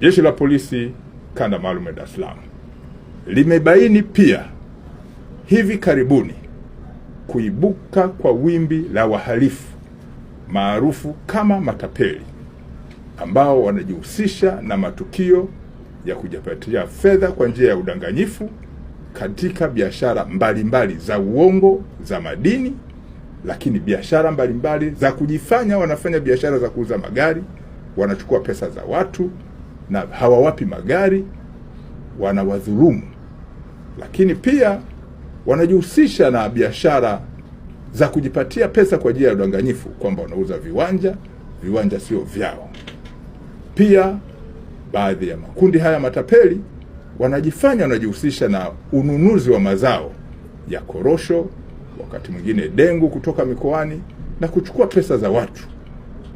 Jeshi la Polisi Kanda Maalum ya Dar es Salaam limebaini pia hivi karibuni kuibuka kwa wimbi la wahalifu maarufu kama matapeli ambao wanajihusisha na matukio ya kujipatia fedha kwa njia ya udanganyifu katika biashara mbalimbali za uongo za madini, lakini biashara mbalimbali za kujifanya wanafanya biashara za kuuza magari, wanachukua pesa za watu na hawawapi magari, wanawadhulumu. Lakini pia wanajihusisha na biashara za kujipatia pesa kwa ajili ya udanganyifu, kwamba wanauza viwanja, viwanja sio vyao. Pia baadhi ya makundi haya matapeli wanajifanya wanajihusisha na ununuzi wa mazao ya korosho, wakati mwingine dengu kutoka mikoani na kuchukua pesa za watu,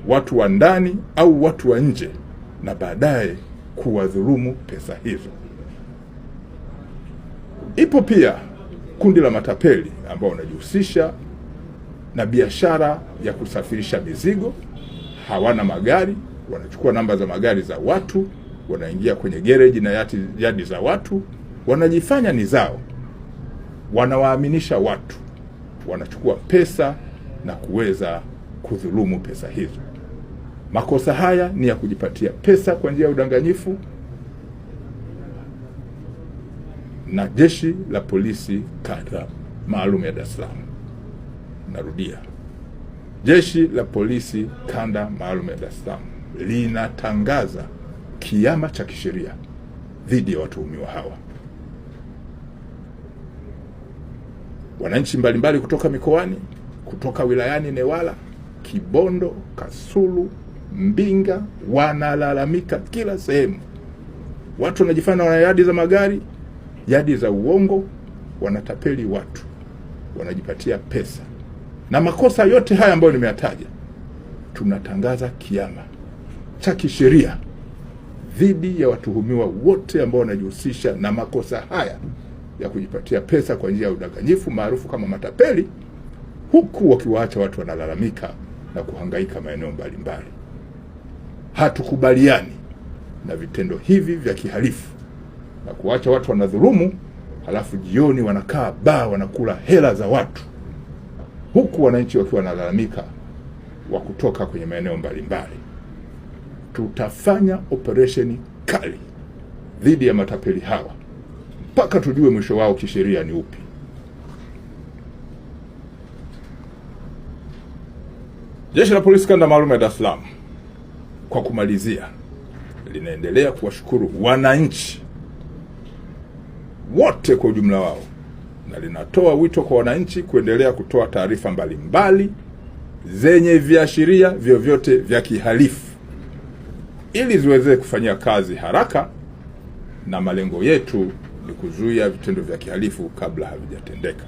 watu wa ndani au watu wa nje, na baadaye kuwadhulumu pesa hizo. Ipo pia kundi la matapeli ambao wanajihusisha na biashara ya kusafirisha mizigo, hawana magari, wanachukua namba za magari za watu, wanaingia kwenye gereji na yadi za watu, wanajifanya ni zao, wanawaaminisha watu, wanachukua pesa na kuweza kudhulumu pesa hizo. Makosa haya ni ya kujipatia pesa kwa njia ya udanganyifu, na Jeshi la Polisi Kanda Maalum ya Dar es Salaam, narudia, Jeshi la Polisi Kanda Maalum ya Dar es Salaam linatangaza kiama cha kisheria dhidi ya watuhumiwa hawa. Wananchi mbalimbali kutoka mikoani, kutoka wilayani Newala, Kibondo, Kasulu, Mbinga wanalalamika kila sehemu. Watu wanajifanya wana yadi za magari, yadi za uongo, wanatapeli watu, wanajipatia pesa. Na makosa yote haya ambayo nimeyataja, tunatangaza kiama cha kisheria dhidi ya watuhumiwa wote ambao wanajihusisha na makosa haya ya kujipatia pesa kwa njia ya udanganyifu maarufu kama matapeli, huku wakiwaacha watu wanalalamika na kuhangaika maeneo mbalimbali. Hatukubaliani na vitendo hivi vya kihalifu na kuacha watu wanadhulumu, halafu jioni wanakaa baa wanakula hela za watu, huku wananchi wakiwa wanalalamika wa kutoka kwenye maeneo mbalimbali. Tutafanya operesheni kali dhidi ya matapeli hawa mpaka tujue mwisho wao kisheria ni upi. Jeshi la Polisi Kanda Maalum ya Dar es Salaam, kwa kumalizia, linaendelea kuwashukuru wananchi wote kwa ujumla wao na linatoa wito kwa wananchi kuendelea kutoa taarifa mbalimbali zenye viashiria vyovyote vya kihalifu ili ziweze kufanyia kazi haraka, na malengo yetu ni kuzuia vitendo vya kihalifu kabla havijatendeka.